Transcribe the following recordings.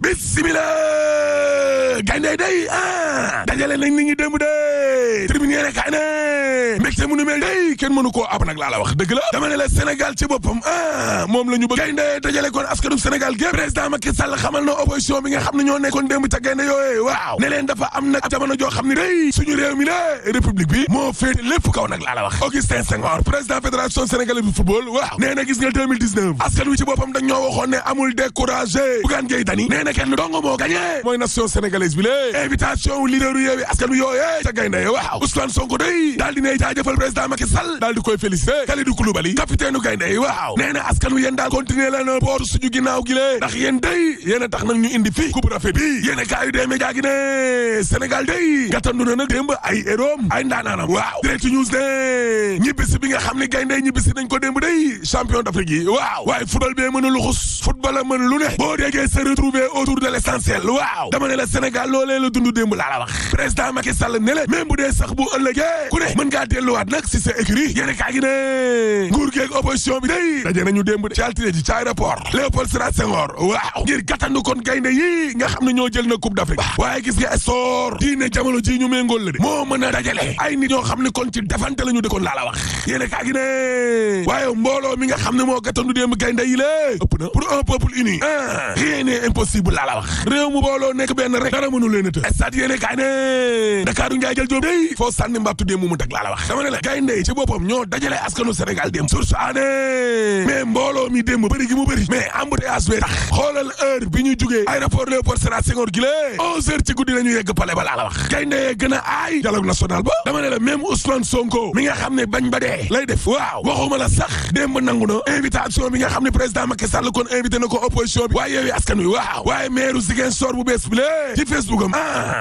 bismillah gaynde day dajale nañ nit ñi démb de tribune yéene kaay ne mbégte mu nu mel day kenn mënu koo ab nag laa la wax dëgg la dama ne la Sénégal ci boppam moom la ñu bëgg gaynde dajale kon askanu Sénégal gépp président Macky Sall xamal na opposition bi nga xam ne ñoo nekkoon démb ca gaynde yooyee waaw ne leen dafa am nag jamono joo xam ne day suñu réew mi la république bi moo féete lépp kaw nag laa la wax Augustin Senghor président fédération sénégalaise bu football waaw nee na gis nga 2019 askan wi ci boppam dañ ñoo waxoon ne amul découragé Bougane Gueye Dany nee na kenn dong moo gagné mooy nation sénégalaise bi lée invitation wu leaderu Yewwi Askan Wi yooyee ca gaynde waaw Ousmane Sonko day daal di ne jaajëfal président Macky Sall daal di koy félicité Kalidou Koulibaly capitaine u gaynde waaw nee na askan wi yéen daal continuer la na boor suñu ginnaaw gi lée ndax yéen day yéen a tax nag ñu indi fii coupe rafet bi yéen a kaayu dee média gi ne Sénégal day gàttandu na nag démb ay héroom ay ndaanaanam waaw Direct News ne ñibbisi bi nga xam ne gaynde ñibbisi nañ ko démb day champion d'Afrique yi waaw waaye football bee mën a luxus football a mën lu ne boo déggee se retrouver autour de l'essentiel waaw dama ne la Sénégal loolee la dund démb laa la wax président Macky Sall ne la même bu dee sax bu ëllëgee ku ne mën ngaa delluwaat nag si sa écurie yéen kaa gi ne nguur geeg opposition bi day daje nañu démb ci altine ji ci aéroport Léopold Sédar Senghor waaw ngir gàttandu kon gaynde yi nga xam ne ñoo jël na coupe d'Afrique waaye gis nga sport diine jamono ji ñu méngool la de moo mën a dajale ay nit ñoo xam ne kon ci defante la ñu dëkkoon laa la wax yéen kaa gi ne waaye mbooloo mi nga xam ne moo gàttandu démb gaynde yi lée ëpp na pour un peuple uni rien n'est impossible laa la wax réew mu booloo nekk benn rek dara mënu leen a të stade yéene kaay ne Ndakaaru Njaay jël Jóob day foo sànni mbattu démb mu teg laa la wax dama ne la gaynde ci boppam ñoo dajale askanu Sénégal démb source ané mais mbooloo mi démb bëri gi mu bëri mais embouteillage bee tax xoolal heure bi ñu jugee aéroport Léopold Sédar Senghor gi lée 11 heures ci guddi la ñu yegg palais ba laa la wax gaynde gën a aay dialogue national ba dama ne la même Ousmane Sonko mi nga xam ne bañ ba dee lay def waaw waxuma la sax démb nangu na invitation bi nga xam ne président Macky Sall kon invité na ko opposition bi waaye Yewwi Askan Wi waaw waaye maire Ziguinchor bu bees bi lée ci Facebook am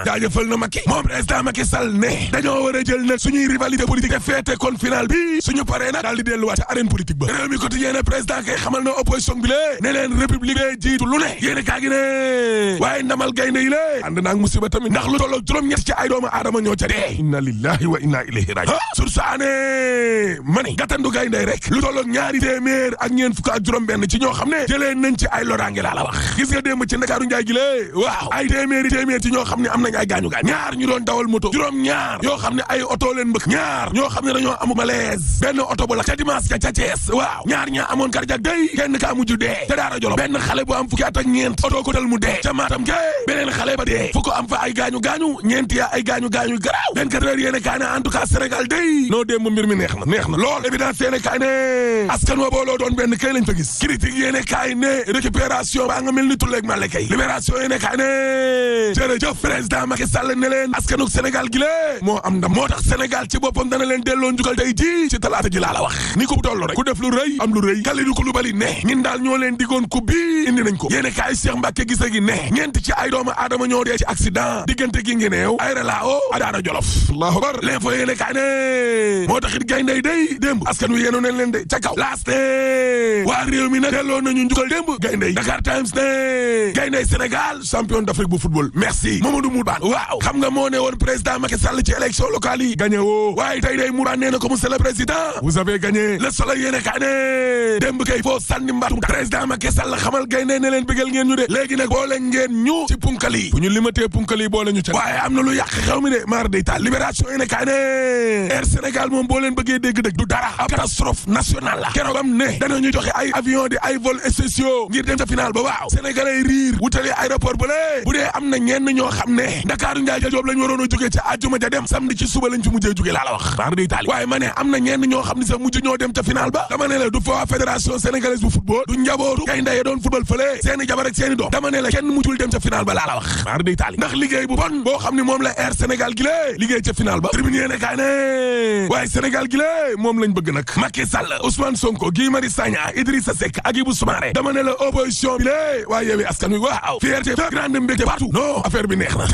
jaajëfal na Macky moom président Macky Sall ne dañoo war a jël nag suñuy rivalité politique te feete kon final bi suñu paree nag daal di delluwaat ca arène politique ba réew mi quotidien ne président kay xamal na opposition bi lée ne leen république bee jiitu lu ne yéene kaa gi ne waaye ndamal gaynde yi lée ànd naag musiba tamit ndax lu tolloog juróom-ñett ci ay doomu aadama ñoo ca dee inna lillahi wa inna ilayhi raji'un sursa ané mani gàttandu gaynde rek lu tolloog ñaari téeméer ak ñeent fukk ak juróom-benn ci ñoo xam ne jëlee nañ ci ay loraange laa la wax gis nga démb ci Ndakaaru Njaay gi lée waaw ay téeméer ci ñoo xam ne am nañ ay gaañu-gaañ ñaar ñu doon dawal moto juróom-ñaar yoo xam ne ay oto leen mbëkk ñaar ñoo xam ne dañoo amu malaise benn oto bu la ca dimanche ca Thiès waaw ñaar ñaa amoon cardiaque day kenn kaa mujj dee ca Daara Jolof benn xale bu am fukki at ak ñeent oto ko dal mu dee ca Matam ke beneen xale ba dee fukk am fa ay gaañu-gaañu ñeent ya ay gaañu-gaañu garaaw 24 heures yéene kaay ne en tout cas Sénégal day noo démb mbir mi neex na lool évidence yéene kaay ne askan wa booloo doon benn kay lañ fa gis critique yéene kaay ne récupération baa nga mel ni tulleeg màlle kay libération yéene kaay ne jërëjëf président Macky Sall ne leen askanuk Sénégal gi lée moo am ndam moo tax Sénégal ci boppam dana leen delloo njukkal tey ji ci talaata ji laa la wax ni ko tollu rek ku def lu rëy am lu rëy Kalidou Koulibaly ne ñun daal ñoo leen diggoon coupe bi indi nañ ko yéene kaay Cheikh Mbacké gise gi ne ñeent ci ay doomu aadama ñoo dee ci accident diggante gi ngi neew ay relao a Daara Jolof allahu akbar l'info yéene kaay ne moo taxit gayndey day démb askan wi yéeno neen leen de ca kaw laas ne waa réew mi nag delloo nañu njukkal démb gayndey Dakar Times ne gayndey Sénégal champion d'Afrique bu football merci Mamadou Mourane waaw xam nga moo ne woon président Macky Sall ci élection locale yi gagné woo waaye tey day Mourane nee na ko monsieur le président vous avez gagné le soleil yéene kaay ne démb kay foo sànni mbaatum président Macky Sall xamal gaynde ne leen bëggal ngeen ñu de léegi nag boole ngeen ñu ci punkal yi bu ñu limatee punkal yi boole ñu ca waaye am na lu yàq xew mi de maar day taal libération yéene kaay ne Air Sénégal moom boo leen bëggee dégg-dëgg du dara ab catastrophe nationale la keroog am ne danañu joxe ay avion di ay vol spéciaux ngir dem ca final ba waaw sénégalais riir wutali aéroport ba lée bu dee am na ñenn ñoo xam ne Ndakaaru Njaay jël Jóob lañ waroon a jógee ca àjjuma ja dem samedi ci suba lañ fi mujjee jógee laa la wax maar day taal waaye ma ne am na ñenn ñoo xam ne sax mujj ñoo dem ca final ba dama ne la du fa fédération sénégalaise bu football du njabootu gaynde ya doon football fële seeni jabar ak seeni doom dama ne la kenn mujjul dem ca final ba laa la wax maar day taal ndax liggéey bu bon boo xam ne moom la Air Sénégal gi lée liggéey ca final ba tribune yéene kaay ne waaye Sénégal gi lée moom lañ bëgg nag Macky Sall Ousmane Sonko Guy Marius Sagna Idrissa Seck ak Ibou Soumaré dama ne la opposition bi lée waaye Yewwi Askan Wi waaw fierté grande mbégte partout non affaire bi neex na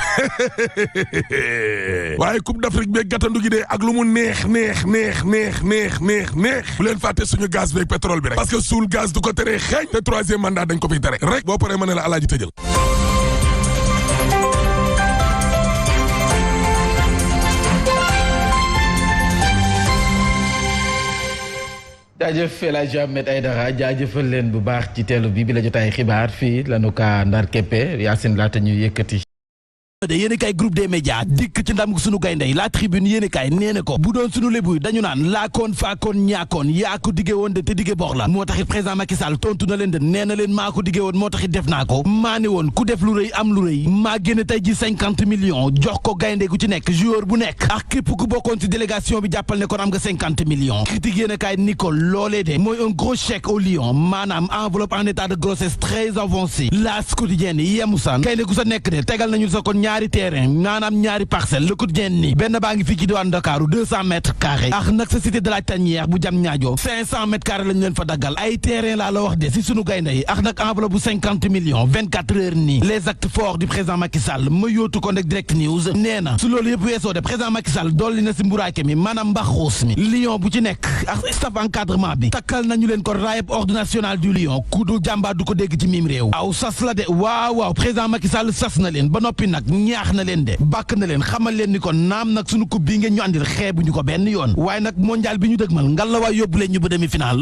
waaye coupe d'Afrique beeg gàttandu gi de ak lu mu neex bu leen fàtte suñu gaz beeg pétrole bi rek parce que suul gaz du ko teree xeeñ te troisième mandat dañ ko fiy tere rek boo paree ma ne la alaaji tëjal jaajëf El Hadj Ahmed Aïdara jaajëfal leen bu baax ci teelu bi la jotaay xibaar fii lanu ka ndar keppe Yacine laata ñuy yëkkati. yéen kay groupe des médias dikk ci ndam sunu gaynde yi la tribune yéen kay nee na ko bu doon sunu lébu dañu naan laakoon faakoon ñaakoon yaa ko diggee woon de te diggee bor la moo taxit président Macky Sall tontu na leen de nee na leen maa ko diggee woon moo taxit def naa ko maa ne woon ku def lu rëy am lu rëy maa génne tey ji 50 millions jox ko gaynde gu ci nekk joueur bu nekk ak képp ku bokkoon ci délégation bi jàppal ne kon am nga 50 millions critique yéen kay ni ko loolee de mooy un gros chèque au lion maanaam enveloppe en état de grossesse très avancée L'As quotidien yi yemusan gaynde gu sa nekk de tegal nañu sa kon ñaari terrain maanaam ñaari parcelle Le Quotidien ni benn baa ngi fii ci diwaan Dakar 200 mètres carrés ak nag sa cité de la Tanière bu jam ñaajo 500 mètres carrés lañu leen fa daggal ay terrain laa la wax de si sunu gaynde yi ak nag enveloppe bu 50 millions 24 heures nii les actes forts du président Macky Sall ma yóotu ko nag Direct News nee na su loolu yëpp weesoo de président Macky Sall dolli na si mburaake mi maanaam mbaxuus mi lion bu ci nekk ak staff encadrement bi takkal nañu leen ko raayeb ordre national du lion ku dul jàmbaar du ko dégg ci miim réew aw sas la de waaw président Macky Sall sas na leen ba noppi nag ñaax na leen de bàkk na leen xamal leen ni ko naam nag sunu coupe bii ngeen ñu andil xeebuñu ko benn yoon waaye nag mondial bi ñu dëgmal ngal la waay yóbbu leen ñu ba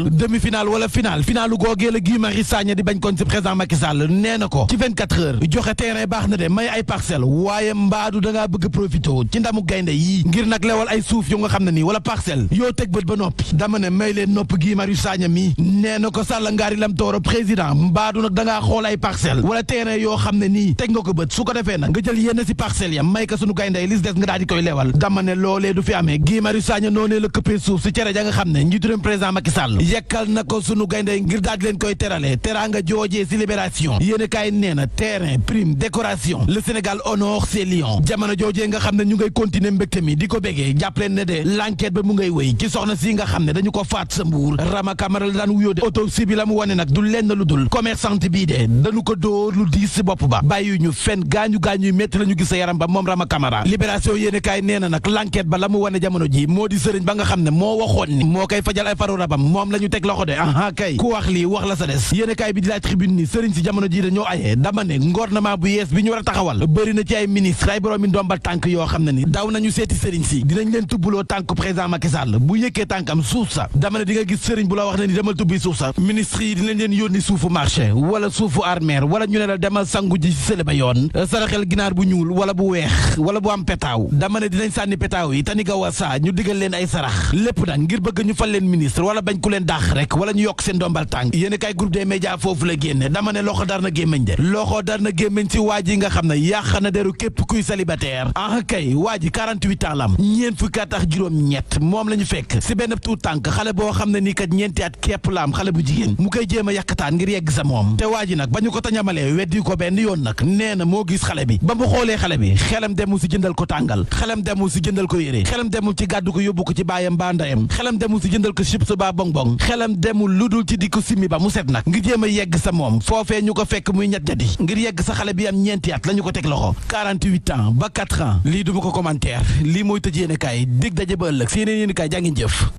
demi-finale wala finalu googee la Guy Marius Sagna di bañ kon ci président Macky Sall nee na ko ci 24 heures joxe terrain baax na de may ay parcelle waaye mbaadu da ngaa bëgg profité ci ndamu gaynde yii ngir nag lewal ay suuf yu nga xam ne nii wala parcelle yoo teg bët ba noppi dama ne may leen nopp Guy Marius Sagna mi nee na ko Sall ngaari lam tooro président mbaadu nag da ngaa xool ay parcelle wala terrain yoo xam ne nii teg nga ko bët su ko defee nag nga jël yenn si parcelles ya may ka sunu gaynde yi lis des nga daal di koy lewal dama ne loolee du fi amee Guy Marius Sagna noonee la këppee suuf si cere ja nga xam ne njiitu réew président Macky Sall yekkal na ko sunu gaynde yi ngir daal di leen koy terale teraanga joojee si libération yéen kaay nee na terrain prime décoration le Sénégal honore ses lions jamono joojee nga xam ne ñu ngay continuer mbégte mi di ko bégee jàpp leen ne de l'enquête ba mu ngay wéy ci soxna si nga xam ne dañu ko faat sa mbuur Rama Camara la daan wuyoo de autopsie bi la mu wane nag du lenn lu dul commerçante bii de dañu ko dóor lu diis si bopp ba bàyyi ñu fen gaañu métti la ñu gis sa yaram ba moom Rama Camara libération yéene kaay nee na nag l'enquête ba la mu wane jamono ji moo di sëriñ ba nga xam ne moo waxoon ni moo koy fajal ay faru rabam moom la ñu teg loxo de aha kay ku wax lii wax la sa des yéene kaay bi di la tribune ni sëriñ si jamono ji dañoo ayee dama ne gouvernement bu yees bi ñu war a taxawal bëri na ci ay ministre ay boroomi ndombal tànk yoo xam ne ni daw nañu seeti sëriñ si dinañ leen tubbuloo tànk président Macky Sall bu yëkkee tànkam suuf sa dama ne di nga gis sëriñ bu la wax ne ni demal tubbi suuf sa ministre yi dinañ leen yónni suufu marché wala suufu armeer wala ñu ne la demal sangu ji si sële ba yoon saraxel ginaar bu ñuul wala bu weex wala bu am petaaw dama ne dinañ sànni petaaw yi tani gawa sa ñu digal leen ay sarax lépp nag ngir bëgg ñu fal leen ministre wala bañ ku leen daax rek wala ñu yokk seen ndombal tànk yéen kay groupe des médias foofu la génne dama ne loxo dar na gémmiñ de loxo dar na gémmiñ ci waa ji nga xam ne yàq na deru képp kuy célibataire ah kay waa ji 48 ans lam ñeent fukki at ak juróom-ñett moom la ñu fekk si benn tuut tànk xale boo xam ne nii kat ñeenti at képp la am xale bu jigéen mu koy jéem a yàkkataan ngir yegg sa moom te waa ji nag ba ñu ko tañamalee weddi ko benn yoon nag nee na moo gis xale bi ba mu xoolee xale bi xelam demul si jëndal ko tàngal xelam demul si jëndal ko yére xelam demul ci gàddu ko yóbbu ko ci baayam mbaa ndeyam xelam demul si jëndal ko chips ba bonbon xelam demul lu dul ci di ko simmi ba mu set nag ngir jéem a yegg sa moom foofee ñu ko fekk muy ñett jadi ngir yegg sa xale bi am ñeenti at la ñu ko teg loxo 48 ans ba 4 ans lii duma ko commentaire lii mooy tëj yéene kaay dig daje ba ëllëg si yeneen yéene kaay jaa ngeen jëf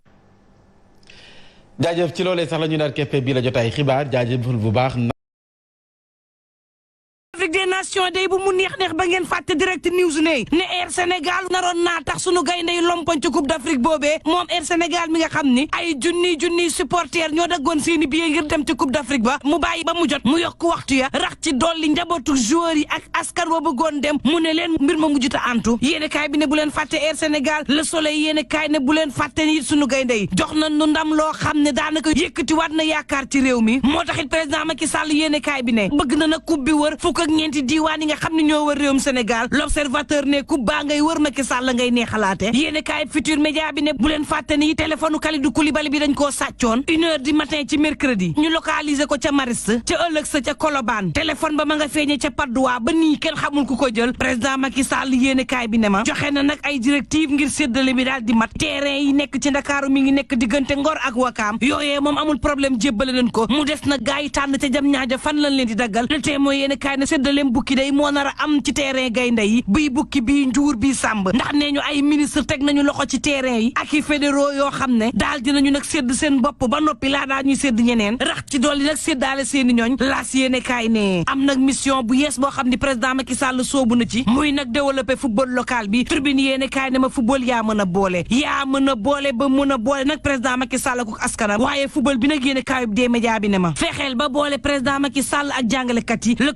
jaajëf ci loolee sax la ñu nar keppe bi la jotaay xibaar jaajëful bu baax Afrique des Nations day bu mu neex ba ngeen fàtte Direct News ne Air Sénégal naroon naa tax sunu gaynde yi lompoñ ci Coupe d'Afrique boobee moom Air Sénégal mi nga xam ni ay junniy supporters ñoo daggoon seeni billet ngir dem ci Coupe d'Afrique ba mu bàyyi ba mu jot mu yokk waxtu ya rax ci dolli njabootu joueurs yi ak askan wa bëggoon dem mu ne leen mbir ma mujjuta antu yéene kaay bi ne bu leen fàtte Air Sénégal Le Soleil yéene kaay ne bu leen fàtte ni sunu gaynde yi jox nañ nu ndam loo xam ne daanaka yëkkati waat na yaakaar ci réew mi moo taxit président Macky Sall yéene kaay bi ne bëgg na nag coupe bi wër fukk ak ñeenti diiwaan yi nga xam ne ñoo wër réewum Sénégal L'Observateur ne coupe baa ngay wër Macky Sall ngay neexalaate yéene kaay Futur Média bi ne bu leen fàtte ni téléphone Kalidou Koulibaly bi dañ koo sàccoon 1h du matin ci mercredi ñu localiser ko ca Mariste ca ëllëg sa ca Colobane téléphone ba ma nga feeñe ca Padoua ba nii kenn xamul ku ko jël président Macky Sall yéene kaay bi ne ma joxe na nag ay directive ngir séddale mi daal di mat terrain yi nekk ci Ndakaaru mi ngi nekk diggante Ngor ak Wakaam yooyee moom amul problème jébbale leen ko mu des na gaa yi tànn ca jam ñaaja fan lañ leen di daggal le Témoin yéene kaay ne séddaleem bukki day moo nar a am ci terrain gaynde yi bii bukki bii njuur bii sàmb ndax nee ñu ay ministre teg nañu loxo ci terrain yi ak i fédéraux yoo xam ne daal dinañu nag sédd seen bopp ba noppi laa daa ñuy sédd ñeneen rax ci dolli nag séddaale seeni ñooñ laas yéene kaay ne am nag mission bu yees boo xam ni président Macky Sall soobu na ci muy nag développer football local bi tribune yéene kaay ne ma football yaa mën a boole ba mën a boole nag président Macky Sall ak askanam waaye football bi nag yéene kaayub des médias bi ne ma fexeel ba boole président Macky Sall ak jàngalekat yi le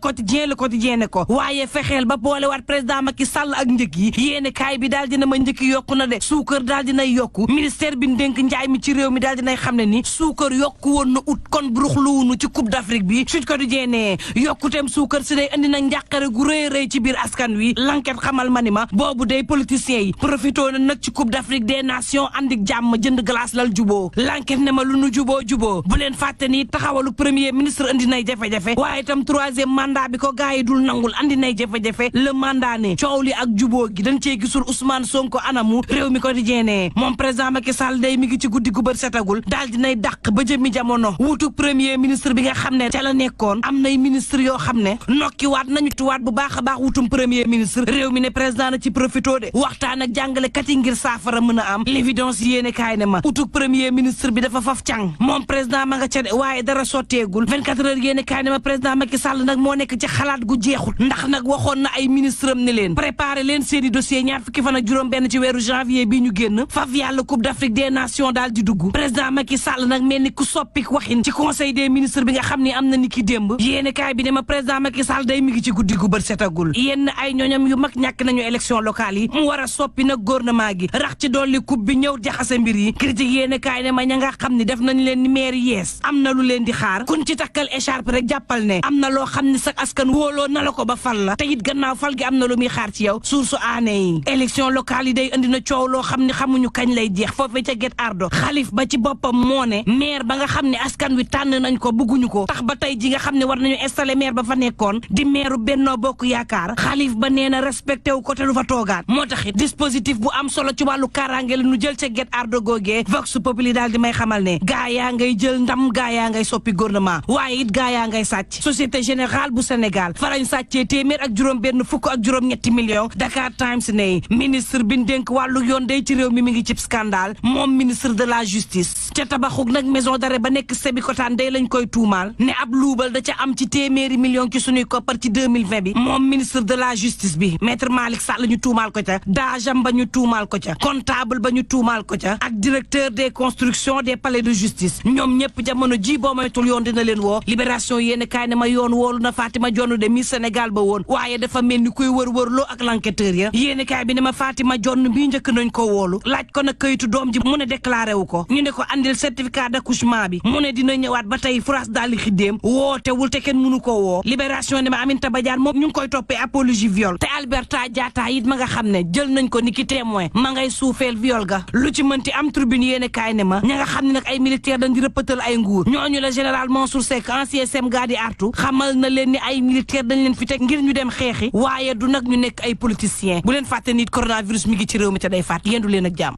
quotidien ne ko waaye fexeel ba boole waat président Macky Sall ak njëg yi yéene kaay bi daal dina ma njëkk yokku na de suukar daal dinay yokku ministère bi dénk njaay mi ci réew mi daal dinay xam ne ni suukar yokku woon na ut kon buruxluwunu ci coupe d'Afrique bi Sud Quotidien ne yokkuteem suukar si day andi nag njàqare gu rëy ci biir askan wi l'enquête xamal ma ni ma boobu day politiciens yi profitoo na nag ci coupe d'Afrique des nations andik jàmm jënd glace lal juboo l'enquête ne ma lu nu juboo bu leen fàtte ni taxawalu premier ministre andi nay jafe-jafe waaye itam troisième mandat bi ko gaay yi dul nangul andi nay jafe-jafe le mandat ne coow li ak juboo gi dañ cee gisul Ousmane Sonko anamu réew mi Quotidien ne moom président Macky Sall day mi ngi ci guddi gu bër setagul daal dinay dàq ba jëmmi jamono wuutu premier ministre bi nga xam ne ca la nekkoon am nay ministre yoo xam ne nokki waat nañu tuwaat bu baax a baax wutum premier ministre réew mi ne président na ci profito de waxtaan ak jàngalekat yi ngir saafara mën a am l'évidence yéene kaay ne ma wutuk premier ministre bi dafa faf càng moom président ma nga ca de waaye dara sotteegul 24 heures yéene kaay ne ma président Macky Sall nag moo nekk ci xalaat gu jeexul ndax nag waxoon na ay ministre am ne leen préparé leen seeni dossier ñaar fukki fan ak juróom benn ci weeru janvier bi ñu génn faf yàlla coupe d'Afrique des nations daal di dugg président Macky Sall nag mel ni ku soppik waxin ci conseil des ministres bi nga xam ni am na ni ki démb yéene kaay bi ne ma président Macky Sall day mi ngi ci guddi gu bër setagul yenn ay ñooñam yu mag ñàkk nañu élection locale yi mu war a soppi nag gouvernement gi rax ci dolli coupe bi ñëw jaxase mbir yi critique yéene kaay ne ma ña nga xam ni def nañ leen ni maire yees am na lu leen di xaar kun ci takkal écharpe rek jàppal ne am na loo xam ni sax askan wóoloo na la ko ba fal la te it gannaaw fal gi am na lu muy xaar ci yow source aané yi élection locale yi day indi na coow loo xam ni xamuñu kañ lay jeex foofee ca Guet Ardo xalif ba ci boppam moo ne maire ba nga xam ne askan wi tànn nañ ko bëgguñu ko tax ba tey ji nga xam ne war nañu installer maire ba fa nekkoon di maire Benno Bokk Yaakaar xalif ba nee na respecté wu ko te du fa toogaat moo tax it dispositif bu am solo ci wàllu kaaraange la ñu jël ca Guet Ardo googee Vox Populi daal di may xamal ne gaa yaa ngay jël ndam gaa yaa ngay soppi gouvernement waaye it gaa yaa ngay sàcc Société Générale bu Sénégal farañ sàccee téeméer ak juróom benn fukk ak juróom ñetti millions Dakar Times ne ministre bi dénk wàllu yoon day ci réew mi ngi ci scandale moom ministre de la justice ca tabaxug nag maison d'arrêt ba nekk Sébikotane day lañ koy tuumaal ne ab luubal da ca am ci téeméeri millions ci suñuy koppar ci 2020 bi moom ministre de la justice bi maître Malick Sall ñu tuumaal ko ca daajam ba ñu tuumaal ko ca comptable ba ñu tuumaal ko ca ak directeur des constructions des palais de justice ñoom ñëpp jamono ji boo moytul yoon dina leen woo libération yéen kaay ne ma yoon woolu na Fatima Jonn de Miss Sénégal ba woon waaye dafa mel ni kuy wër-wërloo ak l'enquêteur ya yéen kaay bi ne ma Fatima Jonn bii njëkk nañ ko woolu laaj ko nag kayitu doom ji mu ne déclaré wu ko ñu ne ko andil certificat d'accouchement bi mu ne dina ñëwaat ba tey France daal di xiddeem wootewul te kenn mënu ko woo libération ne ma Aminata Badiane moom ñu ngi koy toppee apologie viol te Alberta Diatta it ma nga xam ne jël nañ ko ni ki témoin ma ngay suufeel viol ga lu ci mënti am tribune yéene kaay ne ma ña nga xam ne nag ay militaire dañ di rëppatal ay nguur ñooñu la général Mansour Seck ancien SEMGA di artu xamal na leen ni ay militaire dañ leen fi teg ngir ñu dem xeexi waaye du nag ñu nekk ay politiciens bu leen fàtte nit coronavirus mi ngi ci réew mi te day fàtt yéen du leen ak jàmm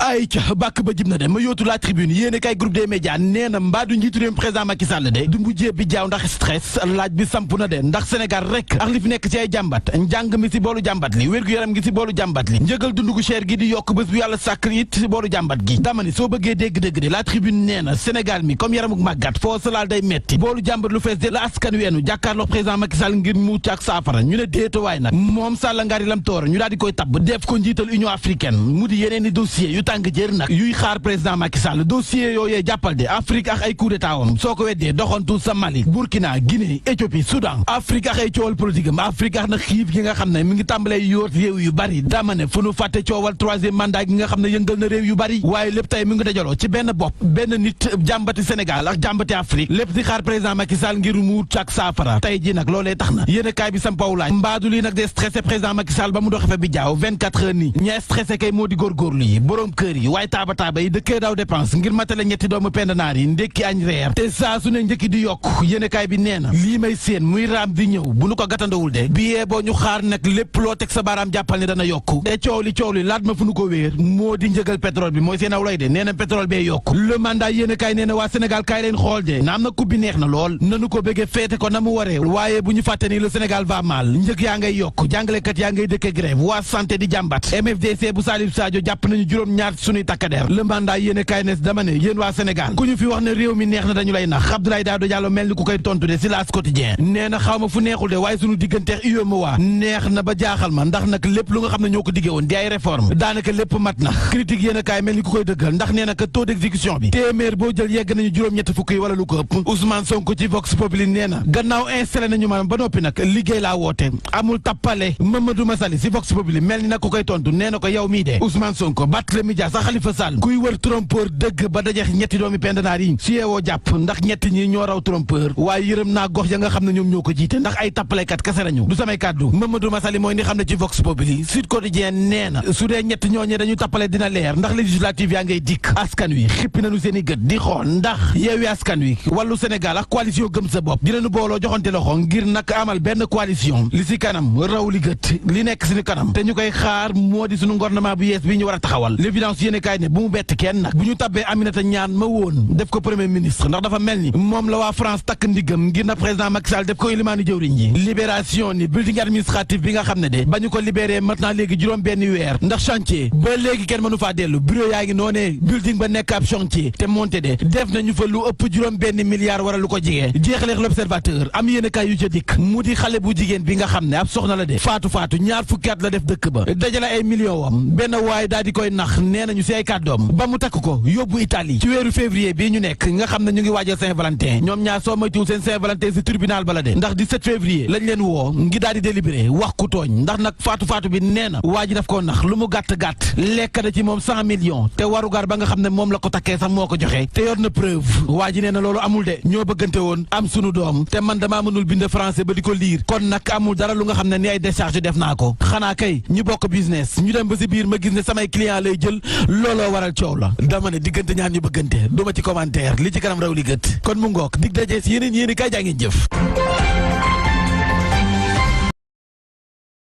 ay ca bàkk ba jib na de ma yóotu la tribune yéene kay groupe des médias nee na mbaadu njiitu réew président Macky Sall de du mujjee bi jaaw ndax stress laaj bi samp na de ndax Sénégal rek ak li fi nekk ci ay jàmbat njàng mi si boolu jàmbat li wér-gu-yaram gi si boolu jàmbat li njëgal dund gu cher gi di yokk bés bu yàlla sàkk it si boolu jàmbat gi dama ni soo bëggee dégg-dégg de la tribune nee na Sénégal mi comme yaramuk màggat foo salaal day metti boolu jàmbat lu fees de la askan weenu jàkkaarloo président Macky Sall ngir mucc ak saafara ñu ne déetawaay nag moom Sall Ngari Lam Tooro ñu daal di koy tabb def ko njiital Union africaine mu di yeneen i dossier yu tàng jër nag yuy xaar président Macky Sall dossier yooyee jàppal de Afrique ak ay coup d'état wam soo ko weddee doxantu sa Mali Burkina Guinée Éthiopie Soudan Afrique ak ay coowal politique am Afrique ak nag xiif gi nga xam ne mi ngi tàmbalee yoot réew yu bari dama ne fu nu fàtte coowal troisième mandat gi nga xam ne yëngal na réew yu bari waaye lépp tey mi ngi dajaloo ci benn bopp benn nit jàmbati Sénégal ak jàmbati Afrique lépp di xaar président Macky Sall ngir mu cak saafara tey ji nag loolee tax na yéen a kaay bi sampaw laaj mbaadu lii nag de stressé président Macky Sall ba mu doxe fa bi jaaw 24 heures nii ña stressé kay moo di góorgóorlu yi borom kër chauffeur yi waaye taaba yi dëkkee daw dépense ngir matale ñetti doomu pendanaar yi ndékki añ reer te saa su ne njëkki di yokk yéenekaay bi nee na lii may seen muy raam di ñëw bu nu ko gàttandawul de biyee boo ñu xaar nag lépp loo teg sa baaraam jàppal ne dana yokk te coow li laat ma fu nu ko wéer moo di njëgal pétrole bi mooy seen awlay de nee na pétrole bee yokk le mandat yéenekaay nee na waa Sénégal kaay leen xool de na am na coupe bi neex na lool nanu ko bëggee feete ko na mu waree waaye bu ñu fàtte ni le Sénégal va mal njëg yaa ngay yokk jàngalekat yaa ngay dëkke grève waa santé di jàmbat MFDC bu Salif Sadio jàpp nañu juróom-ñaar suñuy takkadeer le mandat yéenekaay ne dama ne yéen waa Sénégal ku ñu fi wax ne réew mi neex na dañu lay nax Abdoulaye Daouda Diallo mel ni ku koy tontu de si L'As Quotidien nee na xaw ma fu neexul de waaye suñu digganteex UEMOA neex na ba jaaxal ma ndax nag lépp lu nga xam ne ñoo ko diggee woon di ay réforme daanaka lépp mat na critique yéenekaay mel ni ku koy dëggal ndax nee na que taux d'exécution bi téeméer boo jël yegg nañu juróom-ñett fukk yi wala lu ko ëpp Ousmane Sonko ci Vox Populi nee na gannaaw installé nañu maanaam ba noppi nag liggéey laa woote amul tappale Mamadou Masali si Vox Populi mel ni nag ku koy tontu nee na ko yow mii de Ousmane Sonko Barthélémy Dias sax Khalifa Sall kuy wër trompeur dëgg ba dajeex ñetti doomi pendanaar yi si yeewoo jàpp ndax ñetti ñi ñoo raw trompeur waaye yërëm naa gox ya nga xam ne ñoom ñoo ko jiite ndax ay tappalekat kese lañu du samay kàddu Mamadou Masali mooy ni xam ne ci Vox Populi Sud Quotidien nee na su dee ñett ñooñee dañu tappale dina leer ndax législative yaa ngay dikk askan wi xippi nañu seen i gët di xool ndax Yewwi Askan Wi wàllu Sénégal ak coalition gëm sa bopp dinañu booloo joxante loxo ngir nag amal benn coalition li si kanam raw li gët li nekk suñu kanam te ñu koy xaar moo di suñu gouvernement bu yees bi ñu war a taxawal l'évidence yéene kaay ne bu mu bett kenn nag bu ñu tabbee Aminata Ñaan ma woon def ko premier ministre ndax dafa mel ni moom la waa France takk ndiggam ngir na président Macky Sall def ko ilimaani jëwriñ ji libération ni building administratif bi nga xam ne de ba ñu ko libéré maintenant léegi juróom benn weer ndax chantier ba léegi kenn mënu faa dellu bureau yaa ngi noonee building ba nekk ab chantier te monté de def nañu fa lu ëpp juróom benn milliard wala lu ko jigee jeexaleex l'observateur am yéene kaay yu ca dikk mu di xale bu jigéen bi nga xam ne ab soxna la de faatu ñaar fukki at la def dëkk ba dajale ay millions wam benn waaye daal di koy nax nee nañu si ay kàddoom ba mu takk ko yóbbu Italie ci weeru février bii ñu nekk nga xam ne ñu ngi waajal Saint-Valentin ñoom ñaar soo moytuwul seen Saint-Valentin si tribunal ba la de ndax 17 février lañ leen woo ngi daal di délibéré wax ku tooñ ndax nag faatu bi nee na waa ji daf koo nax lu mu gàtt lekk na ci moom 100 millions te warugar ba nga xam ne moom la ko takkee sax moo ko joxe te yor na preuve waa ji nee na loolu amul de ñoo bëggante woon am sunu doom te man damaa mënul bind français ba di ko lire kon nag amul dara lu nga xam ne ni ay décharge def naa ko xanaa kay ñu bokk business ñu dem ba si biir ma gis ne samay client lay jël looloo waral coow la dama ne diggante ñaar ñu bëggante duma ci commentaire li ci kanam raw li gët kon mu ngook dig daje si yeneen yéeni kay jaa ngeen jëf